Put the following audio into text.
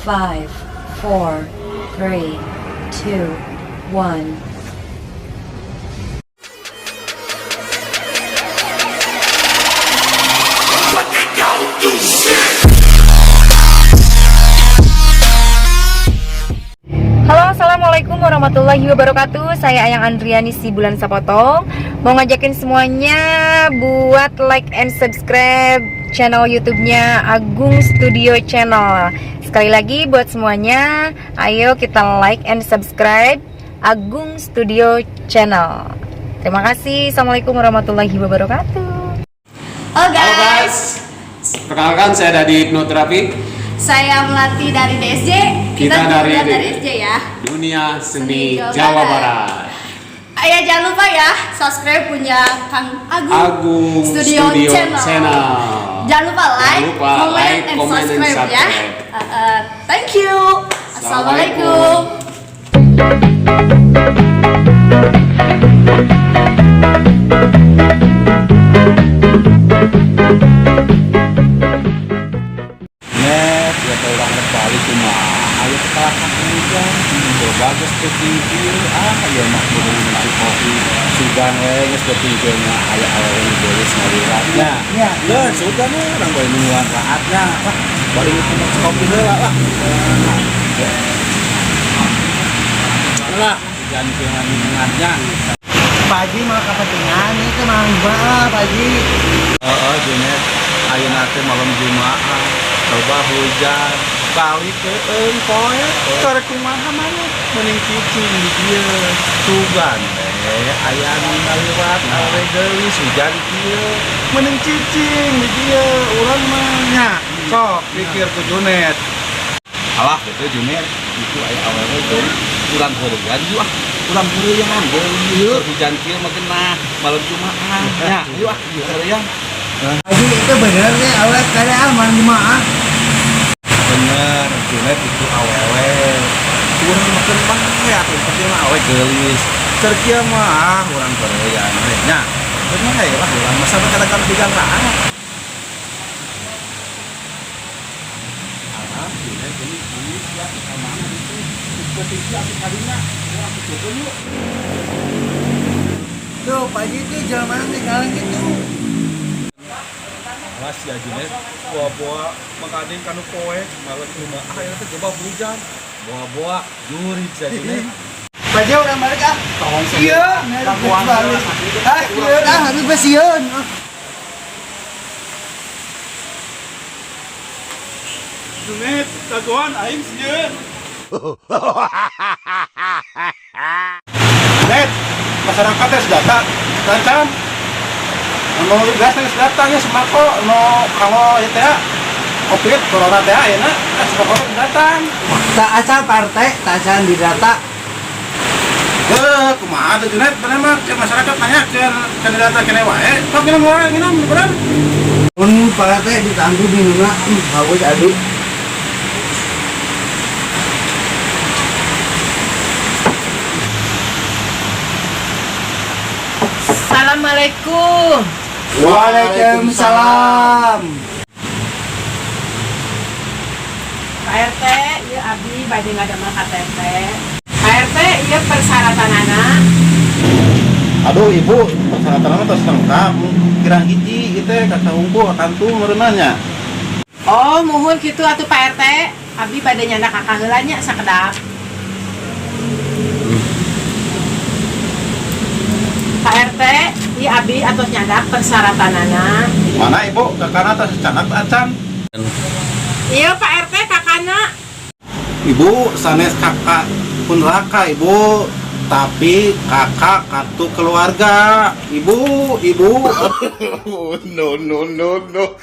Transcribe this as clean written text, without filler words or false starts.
5, 4, 3, 2, 1. Halo, assalamualaikum warahmatullahi wabarakatuh. Saya Ayang Andriani si Bulan Sapotong. Mau ngajakin semuanya buat like and subscribe channel YouTube-nya Agung Studio Channel. Sekali lagi buat semuanya, ayo kita like and subscribe Agung Studio Channel. Terima kasih. Assalamualaikum warahmatullahi wabarakatuh. Halo guys, Halo guys, perkenalkan saya dari Hipnoterapi. Saya Melati dari DSJ. Kita dari juga dari SJ ya. Dunia Seni Seni Jawa Jawa Barat. Barat. Ayo jangan lupa ya subscribe punya Kang Agung, Agung Studio, Studio Channel. Channel. Jangan lupa Jangan like, lupa comment, like, and comment, and subscribe ya. subscribe. Thank you. Assalamualaikum. Assalamualaikum. Net, ya teh urang rek balik kumaha aya teh kalakah hujan. Coba geus peuting kieu, ah ieu mah kudu minum kopi. Sugan we geus peuting kieu nya aya awewe nu geulis ngaliwat nya. Ya. Geus sugan we urang bari nungguan raatnya. Wah, bari minum kopi heula lah. Lah, hujan kieu mah minumnya. Pak Haji mah kepentingan itu mah Jumaah, Pak Haji. Heeh, Junet. Ayeuna teh malam Jumaah. Coba hujan, balik keueung poe. Karek kumaha maneh? Mending cicing di dieu. Sugan we aya nu ngaliwat awewe geulis hujan kieu. Mending cicing di dieu urang mah nya. Sok pikir ku Junet. Alah gitu Junet, itu aya awewe geulis. Urang heureuyaan yuk ah. Urang heureuyaan geulis. Hujan kieu mah genah malam Jumaah. Nya, yuk ah, heureuyaan. Pak Haji itu bener nih awet kada ah malam Jumaah. Bener, Junet itu awewe. Urang makan bae atuh penting mah awe geulis. Cer kieu mah ah urang heureuyaan we nya. Bener we lah urang masa kadang hujan raat. Alah, Junet ini duit ya ka mana itu? Penting sih atuh kadinya. Urang kutukeun yuk. Tuh, Pak Haji itu jalan mana nih sekarang gitu. Alas ya Junet, boa-boa makading kanu poe malam Jumaah ya teh coba hujan. Boa-boa jurig sia Junet. Pak Haji udah balik ah. Tong. Iya, Lakuan. balik. Ah, iya, ah, habis besiun. Junet, jagoan aing sieun. Net, masyarakat teh datang, lancan. Nu gas teh datang ya sembako, nu kanggo ieu teh Covid corona teh ayeuna sembako teh datang. Tak asal partai, tak asal didata. Heuh, kumaha teh Junet, bener mah ke masyarakat nanya ke kandidat kene wae. Sok minum wae, minum bener. Mun partai ditangguh minumna, haus aduh. Assalamualaikum. Waalaikumsalam. Pak RT, ieu abdi bade ngadamel KTP. Pak RT, ieu persyaratan anak. Aduh ibu, persyaratan mah tos lengkap. Kirang hiji ieu teh KK hungkul kartu meureunna nya. Oh, muhun kitu atuh Pak RT. Abdi bade nyandak KK heula nya sakedap. Pak RT, ieu abdi atos nyandak persyaratan anak. Mana ibu, KK-na tos candak acan? Ieu Pak RT KK-na. Ibu sanes KK pun raka ibu, tapi KK kartu keluarga ibu, ibu. No no no no.